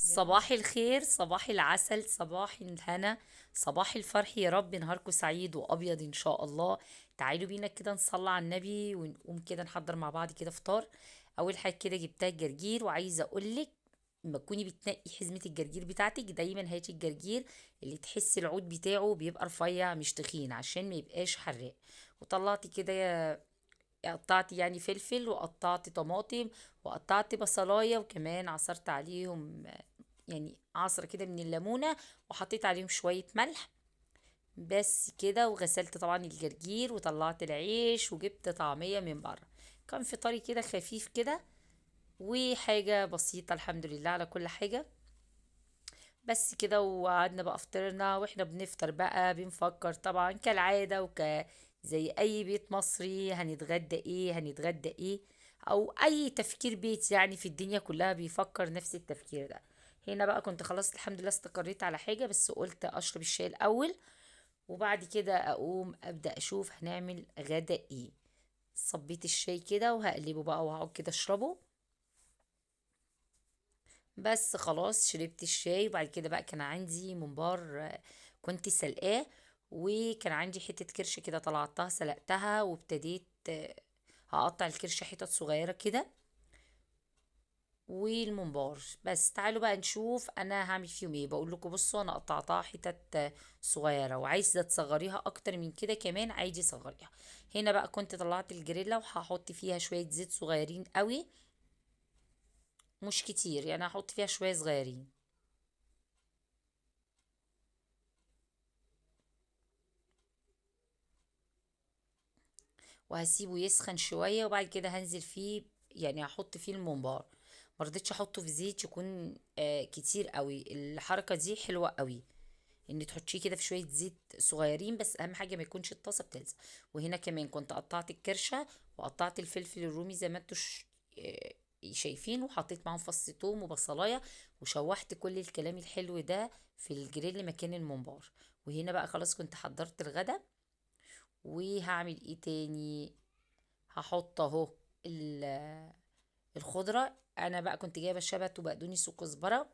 صباح الخير، صباح العسل، صباح الهنا، صباح الفرح. يا رب نهاركم سعيد وابيض ان شاء الله. تعالوا بينا كده نصلي على النبي ونقوم كده نحضر مع بعض كده فطار. اول حاجة كده جبتها الجرجير، وعايزه اقولك لما تكوني بتنقي حزمه الجرجير بتاعتك دايما هاتي الجرجير اللي تحسي العود بتاعه بيبقى رفيع مش تخين عشان ما يبقاش حراق. وطلعتي كده قطعت يعني فلفل، وقطعت طماطم، وقطعت بصلايه، وكمان عصرت عليهم يعني عصرة كده من الليمونة، وحطيت عليهم شوية ملح بس كده. وغسلت طبعا الجرجير وطلعت العيش وجبت طعمية من بره. كان فطاري كده خفيف كده وحاجة بسيطة، الحمد لله على كل حاجة. بس كده. وقعدنا بقى فطرنا، واحنا بنفطر بقى بنفكر طبعا كالعادة زي اي بيت مصري هنتغدى ايه، هنتغدى ايه، او اي تفكير بيت يعني في الدنيا كلها بيفكر نفس التفكير ده. هنا بقى كنت خلاص الحمد لله استقريت على حاجة، بس قلت اشرب الشاي الاول وبعد كده اقوم ابدأ اشوف هنعمل غدا ايه. صبيت الشاي كده وهقلبه بقى وهقعد كده اشربه. بس خلاص شربت الشاي. وبعد كده بقى كان عندي ممبار كنت سلقاه، وكان عندي حتة كرش كده طلعتها سلقتها، وابتديت هقطع الكرش حتت صغيرة كده والممبار. بس تعالوا بقى نشوف انا هعمل فيهم ايه. بقول لكم بصوا انا قطعتها حتت صغيرة، وعايزه تصغريها اكتر من كده كمان عادي صغريها. هنا بقى كنت طلعت الجريلا وهحط فيها شوية زيت صغيرين قوي، مش كتير يعني، هحط فيها شوية صغيرين. وهسيبه يسخن شوية، وبعد كده هنزل فيه يعني هحط فيه الممبار. ما رضيتش احطه في زيت يكون كتير قوي. الحركة دي حلوة قوي ان تحطيه كده في شوية زيت صغيرين، بس اهم حاجة ما يكونش الطاسه بتلزق. وهنا كمان كنت قطعت الكرشه وقطعت الفلفل الرومي زي ما انتوا شايفين، وحطيت معاهم فص توم وبصلايه، وشوحت كل الكلام الحلو ده في الجريل مكان الممبار. وهنا بقى خلاص كنت حضرت الغدا. وهعمل ايه تاني؟ هحط اهو الخضرة. انا بقى كنت جايبه شبت وبقدونس وكزبره،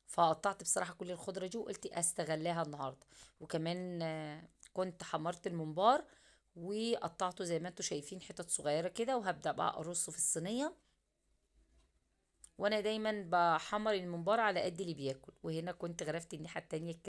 فقطعت بصراحة كل الخضرة دي وقلت استغلها النهارده. وكمان كنت حمرت الممبار وقطعته زي ما انتوا شايفين حتت صغيرة كده، وهبدا بقى ارصه في الصينية. وانا دايما بحمر الممبار على قد اللي بياكل. وهنا كنت غرفت الناحية التانية.